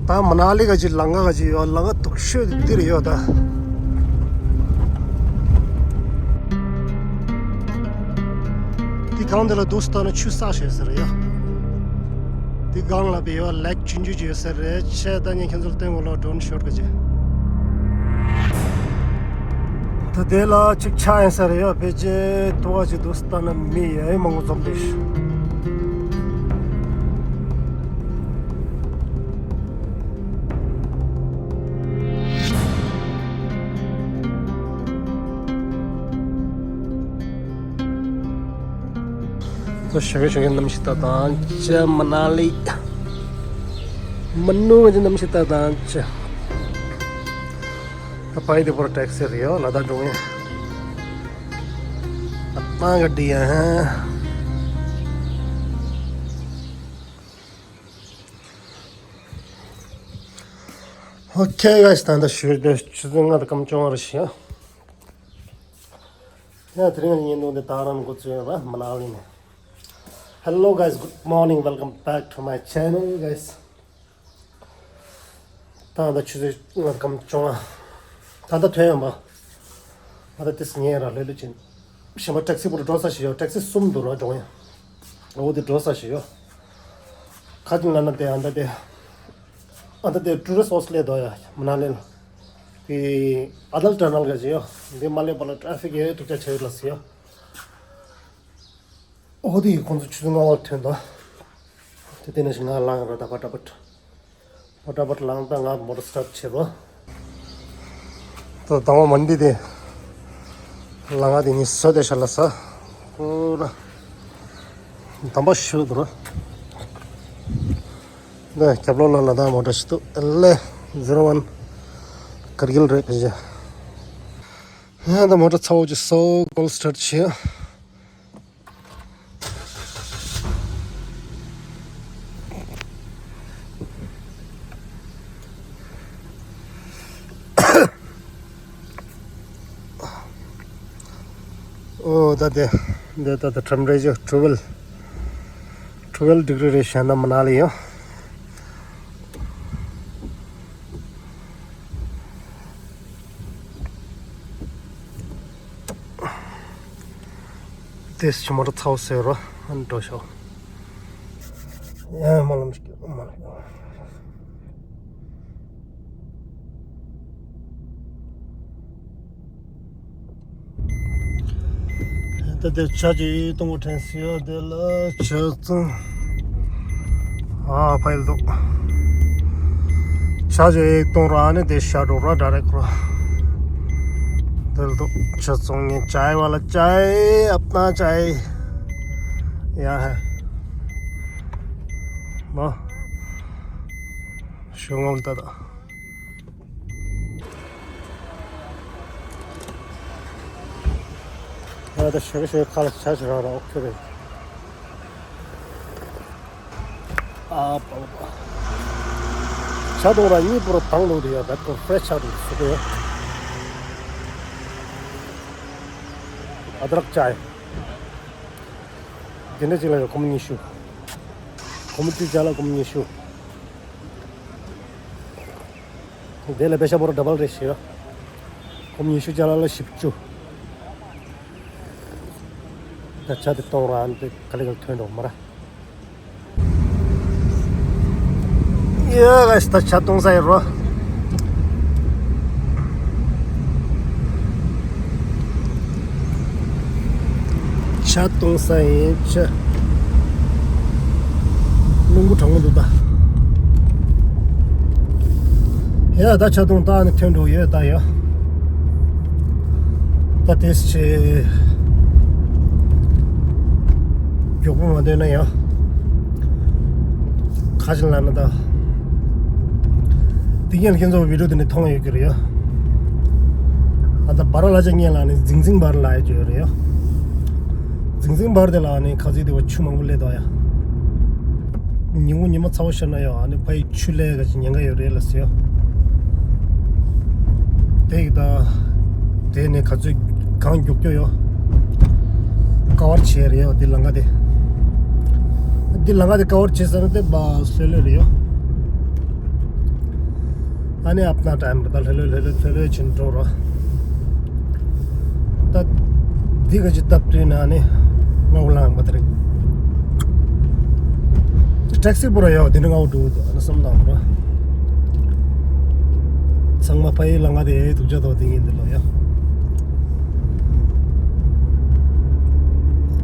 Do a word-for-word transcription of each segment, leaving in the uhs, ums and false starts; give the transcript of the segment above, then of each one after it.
ད་མ་ན་ལི་ག་ཅིག་ལམ་ཁ་ག་ཅིག་ཡོད། ལམ་ཁ་སྡུག་ཤོས་དེ་འདིར་ཡོད་ད། འདི་སྒང་འདི་ལ་འདུག་སེ་ལྟ་ན་ཆུ་བསགས་བྱས་ཟེར་ཡ། འདི་སྒང་ལ་བི་ཡོད་ལེག་ཆུང་ཆུང་ཅིག་ཡོད་ས་རེད། ཆེ་ད་ངས་ཁྱེད་ཚོར་སྟོན་གོ་ལོ་ཌོ་རོན་ཤོཊ་ག་ཅིག། ད་དེ་ལ་གཅིག་ཆགས་ཡིན་ས་རེད་ཡ། ཕལ་ཆེར་ཐོག་ཁ་ཅིག་འདུག་སེ་ལྟ་ན་མི་ཡ་ཡི་མང་པོ་འཛོམས་འདུག། ད་ཞོགས་ཀས་ཞོགས་ཀས་གནམ་གཤིས་ལྟ་སྟངས་ཅི། མ་ན་ལི་མ་ནུ་ག་ཅིག་གནམ་གཤིས་ལྟ་སྟངས་ཅི། ད་ཕ་ཡི་དེ་པོར་ཊེག་སི་རེད་ཡ། ལ་དྭགས་འགྲོ་མཁན། ལ་དྭགས་ག་འདི་ཡ། ཨོ་ཁེ་གྷའི་སི། ད་ལྟ་ཞོགས་ཀས་ཆུ་ཚོད་ལྔ་དང་སྐར་མ་བཅོ་ལྔ་རེད་ཤག། ཡ་དེ་རིང་གི་བརྙན་ཐུང་འདི་ད་རང་འགོ་བཙུགས་ཡོད་པ། མ་ན་ལི་ནས། Hello guys, good morning, welcome back to my channel guys. ད་ལྟ་ཆུ་ཚོད་ལྔ་དང་སྐར་མ་བཅོ་ལྔ། ད་ལྟ་ཐོན་ཡོང་པ། ད་ལྟ་དེ་ངས་ར་ལྷོད་ལྷོད་ཕྱིན། གཞན་པ་ཊེག་སི་པོར་འགྲོ་ས་ཞིག་ཡོད། ཊེག་སི་གསུམ་འདུག་ར་འགྲོ་ཡ། འོ་དེ་འགྲོ་ས་ཞིག་ཡོད། ཁ་ཅིག་ལ་ན་དེ་ཨ་ད་དེ། ཨ་ད་དེ་ཊུ་རི་སི་ཊི་ཧོ་སི་ཊི་ལས་དོ་ཡ་མ་ན་ལི་ལ། དེ་ཨ་ཏལ་ཊ་ནལ་ག་ཅིག་ཡོད། འདི་མ་སླེབས་པ་ལ་ཊ་ཕིག་ཡ་ཐུག་ཅག་ཆགས་ཡོད་ལ་ཟེར་ཡ། ཨོ་དེ་ཁོང་ཚོ་ཆུ་ཚོད་ལྔ་པར་ཐོན་དོ། དེ་དེ་ནས་ང་ལངས་ར། ད་ཕ་ཊ་ཕ་ཊ་ཕ་ཊ་ཕ་ཊ་ལངས། ད་ང་མོ་ཊ་སི་ཊར་ཊི་བྱེད་རོ། ད་དང་པོ་མ་འདི་དེ་ལ་ང་དེ་ནི་བཟོས་ཏེ་ཤ་ལ་ས་ཁོ་ར་དམ་པ་ཤོད་དུ་ར། ད་རྒྱབ་ལོགས་ལ་ལ་དྭགས་མོ་ཊ་ཞིག་འདུག། ཨེ་ལེ་ཟི་རོ་ཝན་ཀར་གིལ་རེད་ཕལ་ཆེར། ཡང་ད་མོ་ཊ་ཚ་བོ་ཅིག་སོ་ཀོལ་སི་ཊར་ཊི་བྱེད། ཨོ་ད་དེ་འདི་ད་ད་ཊེམ་པེ་རེ་ཅར་ཊུ་ཝེལ་ཊུ་ཝེལ་ཌི་གྷི་རི་རེད་ཤག་ན་མ་ན་ལི་ཡོད། དེ་ཕྱི་མ་ར་ཚ་བོ་ཟེར་རོ། ཨ་ནི་འགྲོ་ཤོག། ཡ་མ་ལམ་ཞིག་མ་ལམ། ད་དེ་ཇ་ཅིག་བཏུང་བ་དྲན་སྲིད་ཡ། དེ་ལ་ཇ་བཙོང་། ཨ་ཕ་ཡིལ་འདུག། ཇ་ཅིག་བཏུང་ར་ནི་དེ་ཤ་འགྲོ་ར་ཌའི་རེག་ར། དེ་ལ་འདུག། ཇ་བཙོང་ངེ་ཇའི་ཝ་ལ་ཇའི་ཨབ་ན་ཇའི་ཡ་ཧ། མ་ཞུ་ངོམ་ད་ད། ཡ་ད་ཞོགས་ཞོགས་ཁ་ལ་ཇ་ཞིག་རག་ར། ཨོ་ཁེ་རེད། ཨ་པ་པ། ཇ་འཐུང་ར་གཉིས་པོ་ར་དྭངས་འདུག་དེ་ཡ། ད་ཁོ་ཕེ་རེ་ཤི་ཇ་འདུག་ཟེར་གི་ཡ། ཨ་དྲག་ཇ་ཡ། དེ་འདྲ་ཅིག་ལ་ཡ་སྒོར་མོ་ཉི་ཤུ། སྒོར་མོ་བཅུ་ཇ་ལ་སྒོར་མོ་ཉི་ཤུ། དེ་ལ་པེ་ཤ་པོ་ར་ཌ་བལ་རེད་ཤག་ཡ། སྒོར་མོ་ཉི་ཤུ་ཇ་ལ་ལ་བཞི་བཅུ། ད་ཇ་དེ་བཏུང་ར་ཨ་ནི་དེ་ག་ལེ་ག་ལེ་ཐོན་འགྲོ་མ་ར། ཡ་ག་ཤི་ད་ཇ་བཏུང་ས་ཡིན་རོ། ཇ་བཏུང་ས་ཡིན་ཇ། རླུང་བུ་གྲང་མོ་འདུག་ད། ཡ་ད་ཇ་བཏུང་ད་ཨ་ནི་ཐོན་འགྲོ་ཡོད་ད་ཡ། ད་དེས་ཆེ། མགྱོགས་པོ་མ་འདོད་ན་ཡང་། ཁ་ཅིག་ལ་ན་ད། དེ་གྱན་ལ་ཁྱེད་ཚོ་བི་ཌིའོ་དེ་ནས་མཐོང་ཡོད་ཀྱི་རེད་ཡ། ཨ་ད་བར་ལ་ཅག་ཉེ་ལ་ནི་ཛིང་ཛིང་བར་ལ་ཡོད་ཀྱི་ཡོད་རེད་ཡ། ཛིང་ཛིང་བར་དེ་ལ་ནི་ཁ་ཚིག་དེ་བ་ཆུ་མང་པོ་སླེབས་འདུག་ཡ། ཉིན་གུང་ཉི་མ་ཚ་བོ་ཤར་ན་ཡང་ཨ་ནི་ཕ་ཡི་ཆུ་ལས་ཀ་ཅིག་ཉེན་ཁ་ཡོད་རེད་ལ་ཟེར། དེ་ཡི་ད། དེ་ནས་ག་ཚོད་གང་མགྱོགས་མགྱོགས་ཡོད། ཀ་བར་བྱས་རེད་ཡོད་འདི་ལམ་ཁ་དེ། འདི་ལམ་ཁ་དེ་ཀ་བར་བྱས་ཟེར་ན་དེ་བ་སོལ་ལེ་རེད་ཡོད། ཨ་ནི་ཨབ་ན་ཊའིམ་རེད། ད་ལྷོད་ལྷོད་ལྷོད་ལྷོད་ལྷོད་ལྷོད་ཕྱིན་འགྲོ་རོགས། ད་འདི་ག་ཅིག་སྟབས་བསྟུན་ན་ཨ་ནི་ང་འུ་ལངས་པ་དེ་རེད། ཊེག་སི་པོ་ར་ཡོད། དེ་ནི་ང་འུ་འགྲོ་འདུག་ཨ་ནི་སོམ་དང་ར། ཚང་མ་ཕ་ཡི་ལ་ང་དེ་ཡའི་ཐུག་ཅག་ཐོག་དེ་ཡིན་འདི་ལོ་ཡ།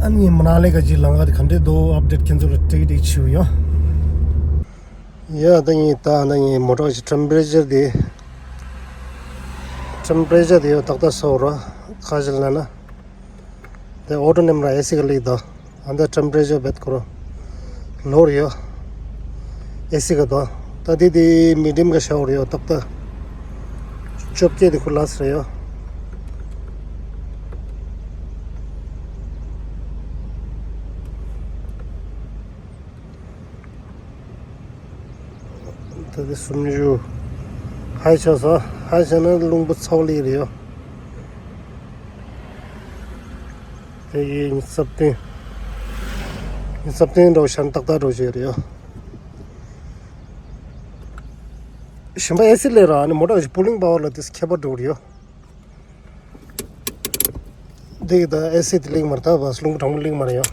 ཨ་ནི་མ་ན་ལི་ག་ཅིག་ལ་ང་དེ་ག་འདྲས་འདུག་ཨབ་ཌེཊ་ཁྱེད་ཚོ་ལ་ཏིག་ཏིག་ཞུ་ཡོ། ཡ་ད་ངས་ད་ད་ངས་མོ་ཊ་ཞིག་ཊེམ་པ་རེ་ཅར་དེ། ཊེམ་པ་རེ་ཅར་དེ་ཡོད་ཏག་ཏག་སོ་ར། ཁ་ཞིག་ལ་ན། དེ་ཨོ་ཊོ་ནེམ་ར་ཨེ་སི་ག་ལིག་ད། ཨ་ད་ཊེམ་པ་རེ་ཅར་བེད་ཁོ་ར། ལོར་ཡོད། ཨེ་སི་ག་ད། ད་དེ་དེ་མི་ཌིམ་ག་ཤའོ་ར་ཡོད་ཏག་ཏག་བཅོ་བརྒྱད་དེ་ཁོ་ལ་སི་ར་ཡོད། ད་དེ་སུམ་ཅུ། ཧའི་ཆགས་སོ། ཧའི་ཆགས་ན་རླུང་བུ་ཚ་བོ་ལི་རེད་ཡོ། དེ་ཡི་ཉི་ཤུ་རྩ་བདུན། ཉི་ཤུ་རྩ་བདུན་འགྲོ་ཤན་ཏག་ཏག་འགྲོ་བྱེད་རེད་ཡོ། ཞིམ་པ་ཨེ་སི་ལས་ར་ནི་མོ་ཊ་ཞིག་པུ་ལིང་པ་བར་ལ་དེ་ཁྱད་པར་འགྲོ་རེད་ཡོ། འདི་གི་ད་ཨེ་སི་དེ་ལིང་མར་ད་བ་རླུང་བུ་གྲང་མོ་ལིང་མར་ཡོ།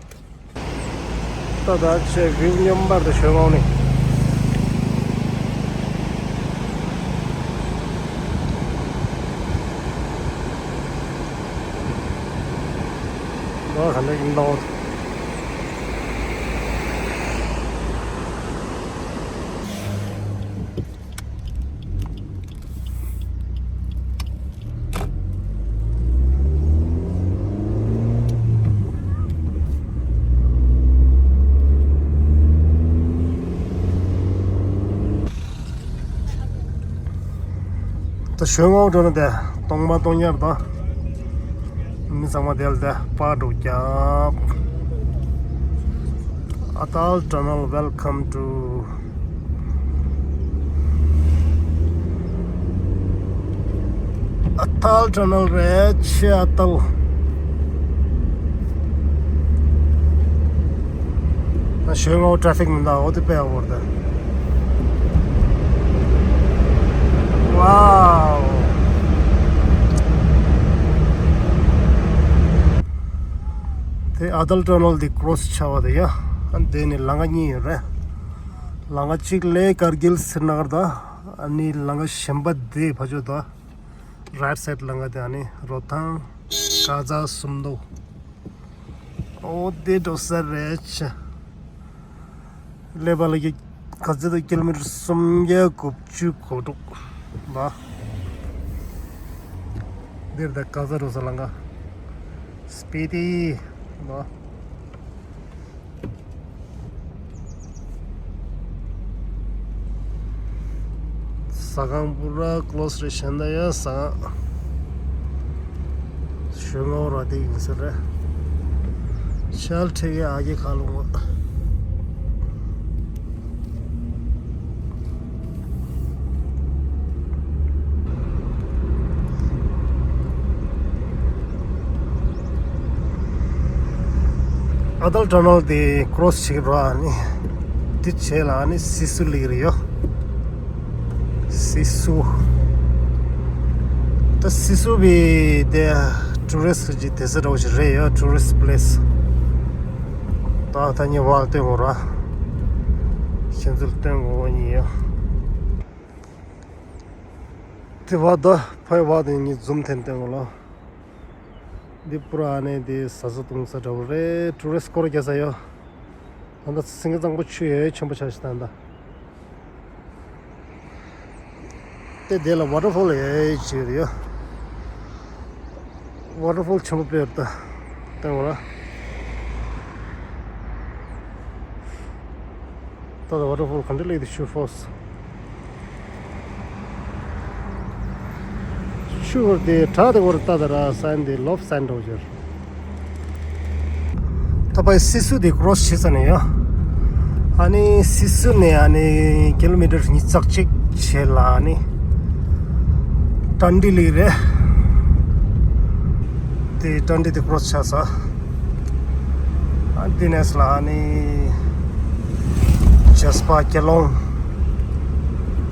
ད་ད་ཆེ་བིའུ་མཉམ་པར་དུ་ཞོན་འོང་ནི། ད་ག་འདྲ་ཡིན་ནོ། ད་ཞོན་འོང་འགྲོ་ན་དེ་སྟོང་པ་སྟོང་ཉར་དང་། མི་ཚང་མ་དེ་ལ་དེ་པར་འགྲོ་རྒྱབ། Atal Tunnel, welcome to Atal Tunnel རེད། ཆེ་ཨ་ཏལ། ཞོན་འོང་ཊ་ར་ཕིག་མི་འདུག་འོ་དེ་དཔེ་ཡག་པོ་རེད། ཝའོ། དེ་ཨ་ཏལ་ཊ་ནལ་དེ་ཀྲོ་སི་ཆགས་པ་དེ་ཡ། ཨ་དེ་ནི་ལམ་ཁ་གཉིས་ཡོད་རེད། ལམ་ཁ་གཅིག་ལས་ཀར་གིལ་སི་རི་ནགར་དང་། ཨ་ནི་ལམ་ཁ་གཞན་པ་དེ་ཕ་ཆོས་དང་། རའིཊ་སའིཌ་ལམ་ཁ་དེ་ཨ་ནི་རོ་ཐང་ཀ་ཛ་སུམ་མདོ། འོ་དེ་འགྲོ་ས་རེད་ཆ། ཀླད་པ་ལ་གི་ག་ཚོད་དུ་ཀི་ལོ་མི་ཊར་སུམ་བརྒྱ་དགུ་བཅུ་གོ་དྲུག་ལ། འདིར་ད་ག་ཚོད་འགྲོ་ས་ལ་ང་སྤི་ཏི་ལ། ཟ་ཁང་པུ་ར་ཀློ་སི་རེད། གཞན་དག་ཡང་ཟ་ཁང་ཞོན་ངོ་ར་དེ་ཡིན་ས་རེད། ཤལ་ཁྲེ་གི་ཨ་གི་ཁ་ལོང་བ། ཨ་ཏལ་ཊ་ནལ་དེ་ཀྲོ་སི་བྱེད་ཀྱི་རོགས། ཨ་ནི་དེ་བྱས་ལ་ཨ་ནི་སི་སུ་ལི་རེད་ཡོ། སི་སུ། ད་སི་སུ་བི་དེ་ཊུ་རིསི་ཊི་གི་བསྡད་ས་འདྲ་བོ་ཞིག་རེད་ཡོ། ཊུ་རིསི་ཊི་པི་ལེ་སི། ད་ད་ངས་བར་སྟོན་དགོས་ར། ཁྱེད་ཚོར་སྟོན་དགོས་པ་ཡིན་ཡོ། དེ་བ་ད་ཕའི་བ་དེ་ངས་ཛུམ་འཐེན་སྟོན་དགོས་ལ། འདི་པུ་ར་ཨ་ནེ་དེ་ཟ་ས་བཏུང་ས་འདྲ་བོ་རེད། ཊུ་རིསི་ཊི་སྐོར་རྒྱག་ས་ཡོད། ད་ལྟ་སེང་གེ་གཙང་པོ་ཆུ་ཡོད་ཆེན་པོ་ཆགས་ཤིག་ད་ད། དེ་དེ་ལ་ཝ་ཊར་ཕོལ་ཡོད་ཅིག་རེད་ཡོད། ཝ་ཊར་ཕོལ་ཆེན་པོ་དཔེ་ཡོད་ད། སྟོན་དགོས་ལ། ད་ད་ཝ་ཊར་ཕོལ་ག་འདྲ་སླེབས་འདུག་ཆུ་ཕོར་སི། ཆུ་བར་དེ་བྲག་དེ་བར་ལྟ་ད་ར་སན་དེ་ལོབ་སན་འགྲོ་རྒྱུར། ད་ཕའི་སི་སུ་དེ་ཀྲོ་སི་བྱེད་ས་ནས་ཡོ། ཨ་ནི་སི་སུ་ནས་ཨ་ནི་ཀི་ལོ་མི་ཊར་ཉི་ཤུ་རྩ་གཅིག་བྱས་ལ་ཨ་ནི་ཏན་ཏི་ལི་རེད། དེ་ཏན་ཏི་དེ་ཀྲོ་སི་ཆགས་ས། ཨ་དེ་ནས་ལ་ཨ་ནི་ཇེ་སི་པ་ཀེ་ལོང་།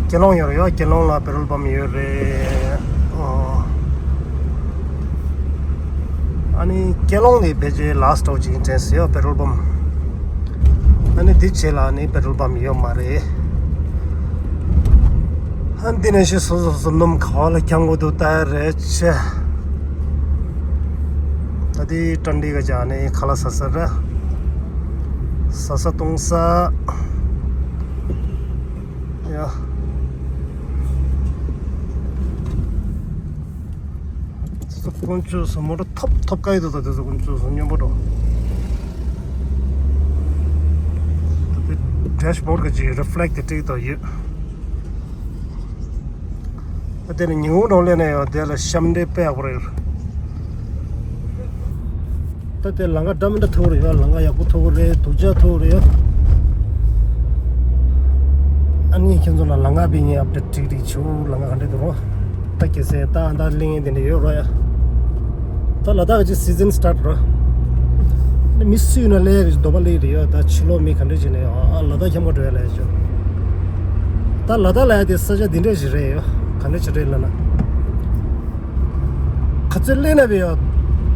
ཀེ་ལོང་ཡོད་རེད་ཡ། ཀེ་ལོང་ལ་པེ་ཊོལ་པམ་ཡོད་རེད། ཨོ། ཨ་ནི་ཀེ་ལོང་ནས་ཕལ་ཆེར་ལཱ་སི་ཊི་ཅིག་དྲན་སོང་ཡ། པེ་ཊོལ་པམ། ཨ་ནི་འདི་བྱེད་ལ་ནི་པེ་ཊོལ་པམ་ཡོད་མ་རེད། ཨ་འདི་ནས་ཤི་སོ་སོ་སོ་སྣུམ་ག་བ་ལ་འཁྱམ་དགོས་འདུག་ལྟ་ཡ་རེད་ཆེ། ད་དེ་ཀྲན་ཌི་ག་ཅག་ནི་ཁ་ལག་ཟ་ས་རེད། ཟ་ས་བཏུང་ས། ཡ། དཀོན་མཆོག་གསུམ། མོ་ཊ་ཐོབ་ཐོབ་ཀ་ཡི་འདུག་ད་དེ་ཚོ་དཀོན་མཆོག་གསུམ་སྙོམས་པོ་འགྲོ། ད་དེ་ཌེཤ་བོར་ག་ཅིག་རི་ཕི་ལེག་ཊི་དེ་བྲིས་འདུག་ཡོད། ད་དེ་ནི་ཉིན་གུང་འགྲོ་ལས་ནས་ཡོད། དེ་ལ་ཤམ་འདྲེ་དཔེ་ཡག་པོ་རེད། ད་དེ་ལམ་ཁ་འདྲ་མི་འདྲ་ཐུག་རེད་ཡ། ལམ་ཁ་ཡག་པོ་ཐུག་རེད། སྡུག་ཅག་ཐུག་རེད་ཡ། ཨ་ནི་ཁྱེད་ཚོ་ལ་ལམ་ཁ་བི་ངའི་ཨབ་ཌེཊ་ཀྲིག་ཀྲིག་བྱུང་། ལམ་ཁ་ག་འདྲ་འདུག་རོ། ད་གལ་སྲིད་ད་ཨ་ད་གླེང་ཡས་དེ་འདྲ་ཡོད་རོ་ཡ། ད་ལ་དྭགས་ཀྱི་སི་ཛན་སི་ཊར་ཊི་རོ། ཨ་ནི་མི་སུ་ཡིན་ན་ལས་ཀྱི་འདོད་པ་ལས་རེད་ཡ། ད་ཕྱི་ལོགས་མི་ག་འདྲ་བྱས་ནས་ཡ། ཨ་ལ་དྭགས་འཁྱམ་ག་འགྲོ་ཡ་ལས་བྱུང་། ད་ལ་དྭགས་ལ་ཡ་དེ་ས་ཆ་འདི་འདྲ་ཞིག་རེད་ཡ། ག་འདྲ་ཞིག་རེད་ལབ་ན། ག་ཚོད་སླེབས་ན་བས་ཡ།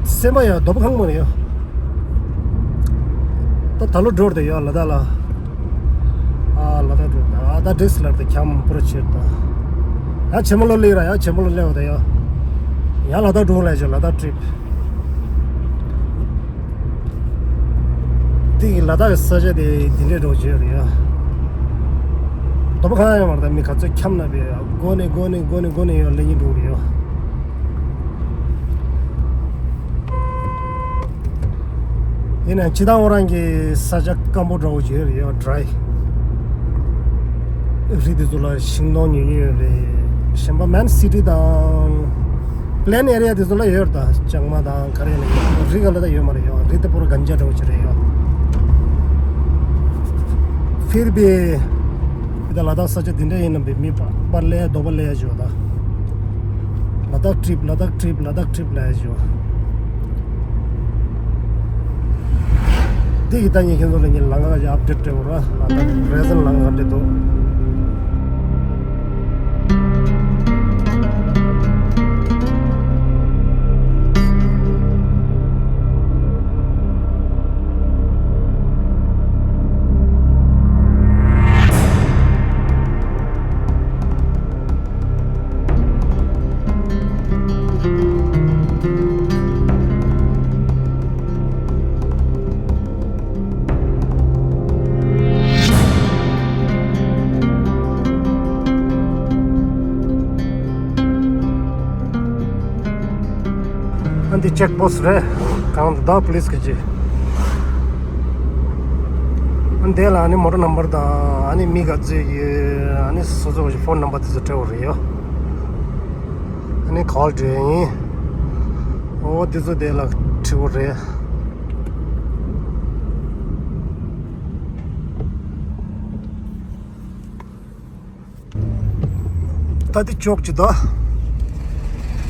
སེམས་པ་ཡ་རྡོ་པ་ཁང་མོ་རེད་ཡ། ད་ད་ལོ་འགྲོ་རེད་ཡ་ལ་དྭགས་ལ། ཨ་ལ་དྭགས་འགྲོ། ཨ་ད་འགྲིག་སོང་ལབ་དེ་འཁྱམ་པོ་ར་ཕྱིར་ད། ཡ་ཕྱི་མ་ལོ་སླེབས་ར། ཡ་ཕྱི་མ་ལོ་སླེབས་པ་ད་ཡ། ཡ་ལ་དྭགས་འགྲོ་ལབ་བྱས། ལ་དྭགས་ཊི་རིབ། དེ་གི་ལ་དྭགས་ཀྱི་ས་ཆ་དེ་འདི་འདྲས་འགྲོ་བྱས་རེད་ཡ། རྡོ་པ་ཁང་ཡང་མ་རེད། ད་མི་ག་ཚོད་འཁྱམ་ན་བས་ཡ། སྒོ་ནས་སྒོ་ནས་སྒོ་ནས་སྒོ་ནས་ཡ་སླེབས་ཀྱི་འགྲོ་རེད་ཡ། ཡིན་ནའང་སྤྱིར་བཏང་ཁོ་རང་གི་ས་ཆ་སྐམ་པོ་འདྲ་བོ་ཅིག་ཡོད་རེད་ཡ། ཌི་རའི། རི་དེ་ཚོ་ལ་ཤིང་སྡོང་ཉུང་ཉུང་ཡོད་རེད། གཞན་པ་མེན་སི་ཊི་དང་པི་ལེན་ཨེ་རི་ཡ་དེ་ཚོ་ལ་ཡོད་རེད། ད་ལྕང་མ་དང་ག་རེ་ལ་ཡོད། རི་ག་ལ་ད་ཡོད་མ་རེད་ཡ། རི་དེ་པོ་ར་གན་རྒྱ་འདྲ་བོ་ཅིག་རེད་ཡ། ཕིར་བི་ད་ལ་དྭགས་ས་ཆ་འདི་འདྲ་ཡིན་ན་བས་མི་པར་པར་ལས་རྡོ་པ་ལས་ཡ་ཅིག་ཡོད་ད། ལ་དྭགས་ཊི་རིབ། ལ་དྭགས་ཊི་རིབ། ལ་དྭགས་ཊི་རིབ་ལབ་ཡ་ཅིག་ཡོད། འདི་གི་ད་ངས་ཁྱེད་ཚོ་ལ་ངས་ལམ་ཁ་ཅིག་ཨབ་ཌེཊ་སྤྲད་འོ་ར། ཨ་ད་རེ་ཟན་ལམ་ཁ་འདི་འདུག་ཨ་འདི་ཅེག་པོ་སི་ཊི་རེད། གང་འདི་ད་པུ་ལི་སི་གི་ཅི། ཨ་འདི་ལ་ཨ་ནི་མོ་ཊ་ནམ་བར་དང་ཨ་ནི་མི་ག་ཚོད་ཡོད། ཨ་ནི་སོ་སོ་གི་ཕོན་ནམ་བར་དེ་ཚོ་སྤྲད་འོ་རེད་ཡ། ཨ་ནི་ཀོལ་སྤྲད་ཡིན། ཨོ་དེ་ཚོ་དེ་ལ་འབྲི་འོ་རེད། ད་འདི་ཅོག་ཅིག་ད།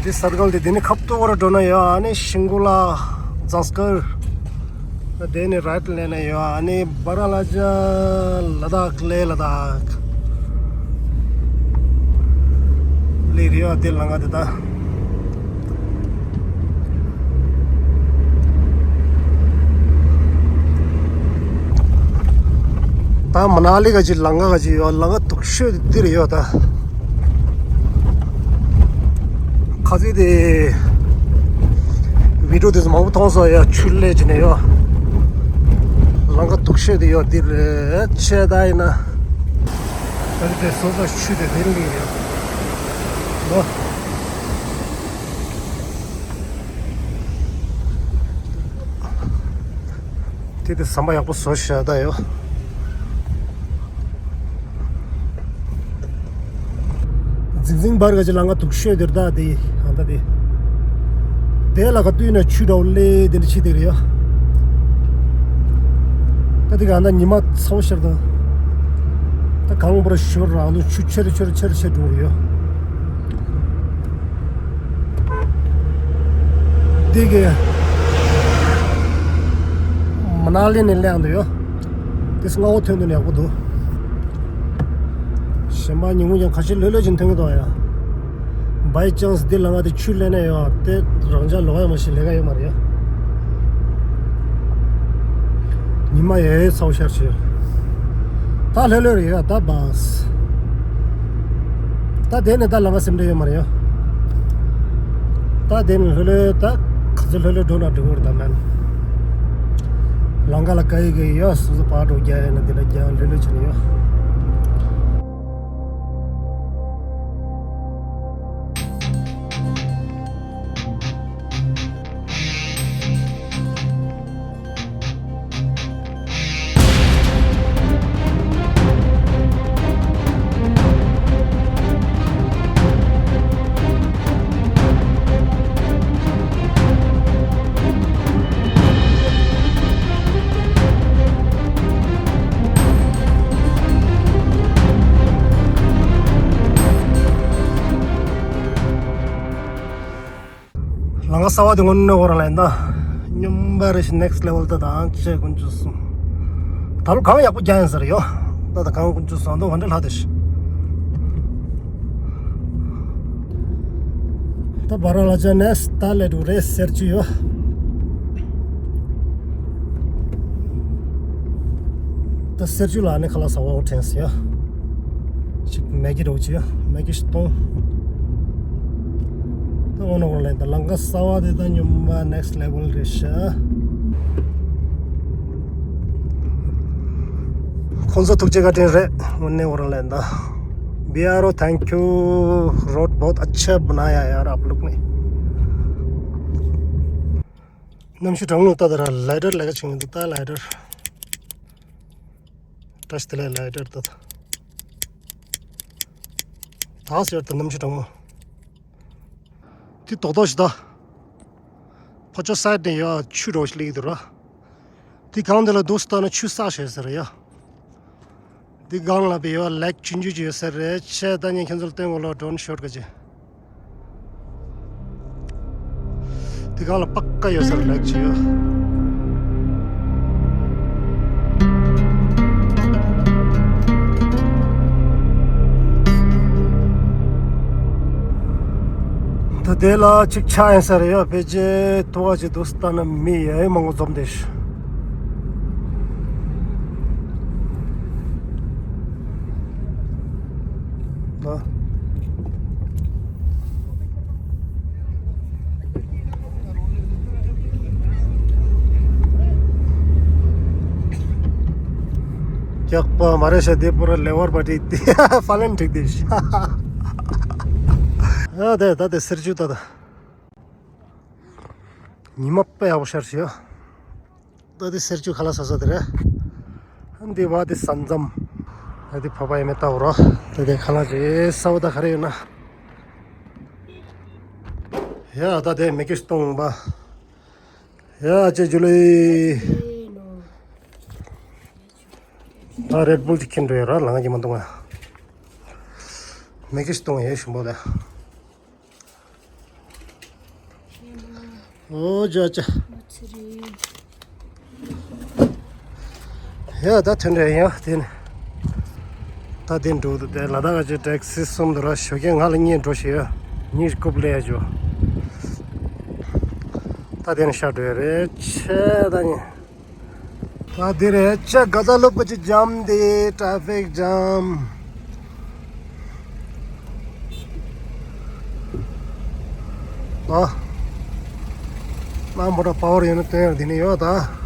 འདི་སར་ཀལ་འདི། འདི་ནས་ཁ་ཐུག་བར་འགྲོ་ན་ཡ། ཨ་ནི་ཤིང་ཀུ་ལ། ཛངས་ཀར། ད་འདི་ནས་རའིཊ་ལེན་ན་ཡ། ཨ་ནི་སྦ་ར་ལ་ཇ། ལ་དྭགས། ལེ་ལ་དྭགས། ལེ་རི་ཡ་འདི་ལམ་ཁ་འདི་ད། ད་མ་ན་ལི་ག་ཅིག་ལམ་ཁ་ག་ཅིག་ཡོད། ལམ་ཁ་སྡུག་ཤོས་དེ་འདི་རེད་ཡོད་ད། ཁ་ཚིག་དེ་བི་ཌི་ཡོ་དེ་ཚོ་མང་པོ་མཐོང་སོང་ཡ། ཆུ་ལས་ཀྱི་ནས་ཡོད། ལམ་ཁ་སྡུག་ཤོས་དེ་ཡོད་འདི་རེད། ཆེ་ད་ཡིན་ན་ད་དེ་སོ་སོ་ཆུ་དེ་དེ་ལི་རེད་ཡོད། དེ་དེ་ཟམ་པ་ཡག་པོ་བཟོ་བཞག་ད་ཡོད། འཛིང་འཛིང་འབར་ག་ཅིག་ལམ་ཁ་སྡུག་ཤོས་དེར་ད་དེ་ཨ་ད་དེ། དེ་ལ་ག་དུས་ན་ཆུ་འདྲ་བོ་ལས་དེ་འདྲ་ཆེ་དེ་རེད་ཡ། ད་དེ་ག་ཨ་ད་ཉི་མ་ཚ་བོ་ཤར་ད། ད་གང་པོ་ར་ཤོར་ར་ཨ་ནུ་ཆུ་ཆེར་ཆེར་ཆེར་ཆེར་འགྲོ་རེད་ཡ། འདི་གི་མ་ན་ལི་ནས་སླེབས་འདུག་ཡོ། དེ་སྔ་བོ་ཐོན་འདུག་ནས་ཡག་པོ་འདུག། ཉི་མ་ཉིན་གུང་ཡང་ཁ་ཤས་ལྷོད་ལྷོད་ཅིག་ཐོན་གྱི་འདུག་ཡ། བའི་ཅང་སི་འདི་ལ་ང་དེ་ཆུ་ལེན་ནས་ཡོད་དེ་རང་ཅག་ལོག་ཡ་མ་ཤེས་ལས་ཀ་ཡོད་མ་རེད་ཡ། ཉི་མ་ཡས་ཚ་བོ་ཤར་བྱས། ད་ལྷོད་ལྷོད་རེད་ཡ་ད་བས། ད་དེ་ནས་ད་ལམ་ཁ་སེམས་ཁྲལ་ཡོད་མ་རེད་ཡ། ད་དེ་ནས་ལྷོད་ལྷོད་ད་ག་ཚོད་ལྷོད་ལྷོད་འགྲོ་ན་འགྲོ་གི་རེད་ད་མན། ལམ་ཁ་ལ་ཀ་ཡི་གི་ཡ་སོ་སོ་ཕར་འགྲོ་རྒྱ་ཡ་ན་དེ་ལ་རྒྱ་ལྷོད་ལྷོད་བྱས་ནས་ཡ། ལམ་ཁ་གསར་བ་དེ་དངོས་གནས་ཁོ་རང་ལ་ཡིན་ད། སྙོམས་པ་རེ་ཞིག་next level ད་དང་ཅེས་ཀུན་སྤྱོད་གསུམ། ད་ལོ་གངས་ཡག་པོ་རྒྱག་ཡིན་ཟེར་ཡོད། ད་ད་གངས་ཀུན་སྤྱོད་བཟང་དོ་ག་འདྲ་ལྷག་དེ་ཤི། ད་བར་ལ་ཅག་ནས་ད་ལས་འགྲོ་རེད་ཟེར་གྱི་ཡོད། ད་གསེར་ཆུ་ལ་ནི་ཁ་ལག་ཟ་བ་འོ་དྲན་སི་ཡ། ཅིག་མེ་གི་རོགས་ཅི་ཡ་མེ་གི་སྟོང་། ད་འོ་ན་འོ་ལེན་ད་ལམ་ཁ་གསར་བ་དེ་ད་སྙོམས་པ་next level རེད་ཤག་ཁོང་ཚོ་ཐུགས་རྗེ་བཀའ་དྲིན་རེད་དངོས་གནས་འོ་རང་ལེན་ད། B R O thank you। Road बहुत अच्छा बनाया यार आप लोग ने। གནམ་གཤིས་གྲང་མོ་ལྟ་དེ་ར་lighter ལས་ཀ་བྱེད་མི་འདུག་ད་lighter། བཀྲ་ཤིས་བདེ་ལེགས་lighter ད། ད་ཟེར་ད་གནམ་གཤིས་གྲང་མོ། དེ་རྡོག་རྡོག་ཞིག་ད། ཕོ་ཅོ་side ནས་ཡ་ཆུ་རོགས་ཤིག་ལེགས་འདུག་ར། དེ་གང་དེ་ལ་འདུག་སྟ་ན་ཆུ་བསགས་བྱས་ཟེར་ཡ། འདི་སྒང་ལ་བི་ཡོ་ལེག་ཆུང་ཆུང་ཅིག་ཡོད་ས་རེད་ཆེ་ད་ཉིན་ཁྱེད་ཚོར་སྟོན་གོ་ལོ་drone shot ག་ཅི། འདི་སྒང་ལ་པ་ཀ་ཡོད་ས་རེད་ལེག་ཅིག་ཡོད། ད་དེ་ལ་གཅིག་ཆགས་ཡིན་ས་རེད་ཡ་ཕལ་ཆེར་ཐུག་ག་ཅིག་འདུག་ལྟ་ན་མི་ཡ་ཡི་མང་པོ་འཛོམས་བསྡད་ཤག་ད། སྐྱག་པ་མ་རེད་ཤག་དེ་པུ་ར་ལེ་བར་པ་ཏི་དེ་ཧྥ་ལན་འགྲིག་བསྡད་ཤག་ཨ་དེ་ད་དེ་གསེར་ཆུ་ད་ད། ཉི་མ་དཔེ་ཡག་པོ་ཤར་ཤག་ད་དེ་གསེར་ཆུ་ཁ་ལག་ཟ་ས་དེ་རེད། འདི་བ་དེ་ས་མཚམས། ད་དེ་ཕ་པ་ཡ་མེ་ལྟ་བུ་ར། ད་དེ་ཁ་ལག་ཅེ་ས་བ་ད་ག་རེ་ཡོད་ན། ཡ་ད་དེ་མེ་ཀི་སྟོང་པ། ཡ་ཅེ་ཇུ་ལི། ད་Red Bull ཅིག་འཁྱེར་འགྲོ་ཡ་ར་ལང་གི་མ་འདུག་ང་། མེ་ཀི་སྟོང་ཡ་ཞུམ་པོ་ལ། ཨོ་ཇ་ཇ། ཡ་ད་ཐོན་འདྲ་ཡ་དེ་ནི། ད་དེ་འགྲོ་འདུག་དེ་ལ་དྭགས་ཀྱི་ཊེག་སི་གསུམ་དུ་ར་ཞོགས་ཀས་ང་ལ་གཉིས་འགྲོ་ཞེས་ཡ། གཉིས་རྐུབ་ལས་ཡ་ཇོ། ད་དེ་ནི་ཤར་འགྲོ་ཡ་རེད་ཆེ་ད་ནི། ད་འདི་རེད་ཅག་ག་ད་ལོབ་ག་ཅི་ཇམ་དེ་ཊེ་ཕིག་ཇམ། ད། ན་མོ་ཊ་པ་ཝར་ཡོད་ན་སྟོན་ཡ་འདི་ནས་ཡོད་ད།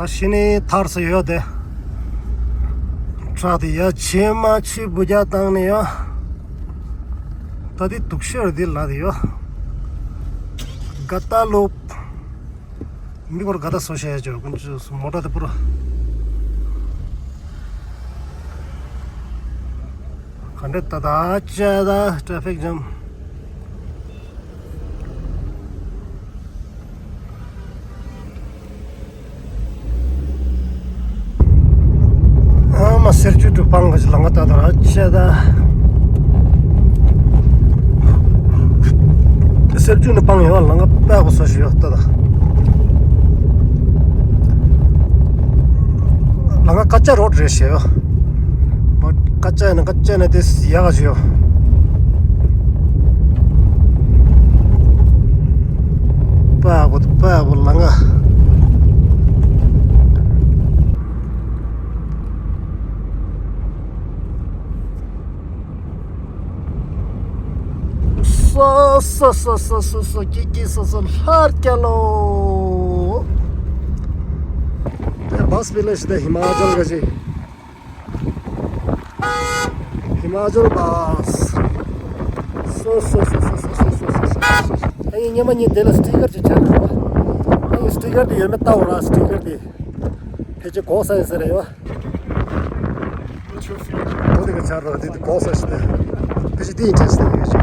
ད་ཤི་ནི་ཐར་སོ་ཡོད་དེ། ཁྲག་དེ་ཡ་ཆེ་མ་ཆེ་བུ་རྒྱ་བཏང་ནི་ཡ། ད་དེ་དུག་ཤོར་དེ་ལ་དེ་ཡོད། ག་ད་ལོབ། མི་སྐོར་ག་ད་སོ་ཤ་ཡ་ཅོ་ཀུན་ཅོ་སུ་མོ་ཊ་དེ་པུ་ར། ག་འདྲ་ད་ད་ཅ་ད་ཊ་ཕིག་ཇམ། ཨ་མ་སེར་ཆུ་དུ་སྤང་གི་ལང་ཀ་ད་ད་ར་ཅ་ད། སེར་ཆུ་ནི་སྤང་ཡོད་ལང་ཀ་པད་གོ་ས་ཞུ་ཡོད་ད་ད། ལང་ཀ་ཀ་ཅ་རོ་རེད་ཞེས་ཡོད། མ་ཀ་ཅ་ནི་ཀ་ཅ་ནི་དེ་ཡག་ཞུ་ཡོད། པ་བུ་པ་བུ་ལང་ང་། སོ་སོ་སོ་སོ་སོ་སོ་ཀི་ཀི་སོ་སོ་ལྷར་སྐྱ་ལོ། ད་བཱས་བི་ལེ་ཇི་དེ་ཧི་མ་ཅལ་ག་ཞིག་ཧི་མ་ཅལ་བཱས། སོ་སོ་སོ་སོ། ཨ་ཡིན་ཉི་མ་གཉིས་དེ་ལ་སི་ཊི་ཀར་ཅིག་ཆགས་འདུག་ཨ་ཡིན་སི་ཊི་ཀར་དེ་ཡོད་མེད་ལྟ་འོ་ར། སི་ཊི་ཀར་དེ་ཕལ་ཆེར་གོག་ས་ཡིན་ས་རེད་ཡོད། གོ་དེ་ག་ཆགས་རོགས་དེ་དེ་གོག་ས་ཞིག་དེ་ཕལ་ཆེར་དེ་ཡིན་ཆེ་ས་ཡོད་ཅིག་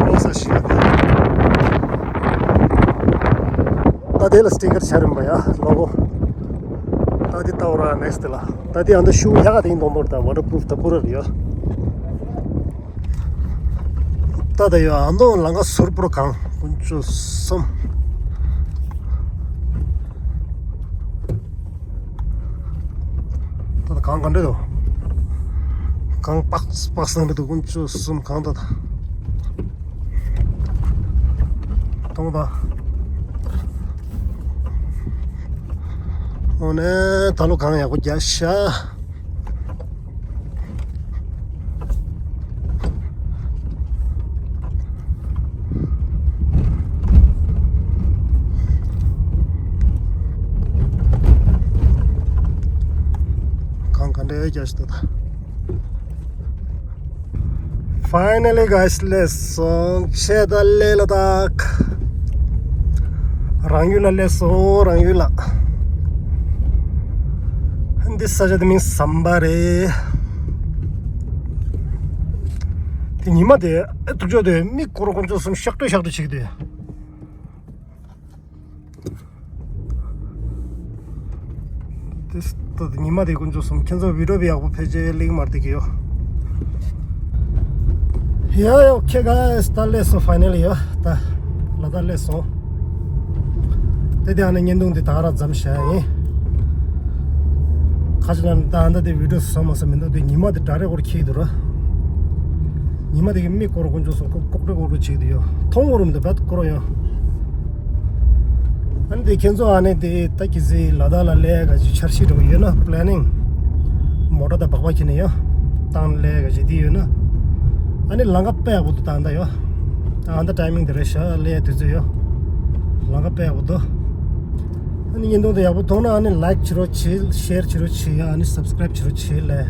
གོག་ས་ཞིག་ཡོད་དེ། ད་དེ་ལ་སི་ཊི་ཀར་ཆགས་རིམ་པ་ཡ་ལོ་གོ། ད་དེ་ལྟ་འོ་ར་ནེག་སི་ཊི་ལ། ད་དེ་ཨ་མདའ་ཤུ་ཡག་ག་དེ་ཡིན་མདོག་མདོག་ད་ཝ་ཊར་པུ་རུབ་ད་པུ་ར་ཡོད། ད་ད་ཡོད་ཨ་མདོ་ལང་ཀ་ཟུར་པུ་ར་གང་དཀོན་མཆོག་གསུམ། ད་ད་གང་ག་འདྲ་འདུག་གང་པགས་པགས་སང་འདྲ་འདུག་དཀོན་མཆོག་གསུམ་གང་ད་ད། གཏོང་དང་། འོ་ནས་ད་ལོ་གང་ཡག་པོ་རྒྱག་ཤག་གང་ག་འདྲ་རྒྱག་ཤག་ད། Finally, guys, སླེབས་སོང་། ཆེ་ད་ལེ་ལ་དྭགས། རང་ཡུལ་ལ་སླེབས་སོང་། རང་ཡུལ་ལ། འདི་ས་ཆ་དེ་མིང་ཟམ་པ་རེད། དེ་ཉི་མ་དེ་ཐུག་ཆོག་དེ་མི་སྐོར་དཀོན་མཆོག་གསུམ་ཤག་ཏུ་ཤག་ཏུ་བྱེད་ཀྱི་དེ། དེ་ད་ཉི་མ་དེ་དཀོན་མཆོག་གསུམ་ཁྱེད་ཚོ་བི་ཌི་ཡོ་བི་ཡག་པོ་ཕལ་ཆེར་ལེགས་མར་བསྡད་ཀྱི་ཡོད། ཡ་ཡ་ཨོ་ཁེ་གཱས། ད་སླེབས་སོང་། ཕའི་ནལ་ལི་ཡོད་ད། ལ་དྭགས་སླེབས་སོང་། དེ་དེ་ཨ་ནི་བརྙན་ཐུང་དེ་ད་ག་རང་མཚམས་བཞག་ཡིན། ཁ་ཅིག་ལ་ད་ཨ་མདའ་དེ་བི་ཌི་ཡོ་བཟོ་མ་བཟོ་མི་འདུག་དེ་ཉི་མ་དེ་འདྲ་རེ་སྐོར་འཁྱེར་འདུག་ར། ཉི་མ་དེ་གི་མི་སྐོར་དཀོན་མཆོག་གསུམ་ལྐོག་ལྐོག་རེ་སྐོར་རེ་བྱེད་ཀྱི་འདུག་ཡོད། མཐོང་གི་རུང་དེ་བད་སྐོར་ཡོད། ཨ་ནི་དེ་ཁྱེད་ཚོ་ཨ་ནི་དེ་ད་གི་ཟི་ལ་དྭགས་ལ་སླེབས་ག་ཅིག་འཆར་གཞི་འདྲ་བོ་ཡོད་ན། པི་ལེ་ནིང་། མོ་ཊ་དང་སྦག་སྦག་ཁྱེར་ནས་ཡོད། བཏང་སླེབས་ག་ཅིག་དེ་ཡོད་ན། ཨ་ནི་ལམ་ཁ་དཔེ་ཡག་པོ་འདུག་ད་ཨ་མདའ་ཡོད། ད་ཨ་མདའ་ཊའི་མིང་དེ་རེད་ཤག་སླེབས་དུས་ཚོད་ཡོད། ལམ་ཁ་དཔེ་ཡག་པོ་འདུག་ཨ་ནི་བརྙན་ཐུང་དེ་ཡག་པོ་མཐོང་ན་ཨ་ནི་ལའིཀ་བྱེད་རོགས་བྱེད། ཤེར་བྱེད་རོགས་བྱེད། ཨ་ནི་སབ་སི་ཀ་རའིབ་བྱེད་རོགས་བྱེད་ལེ།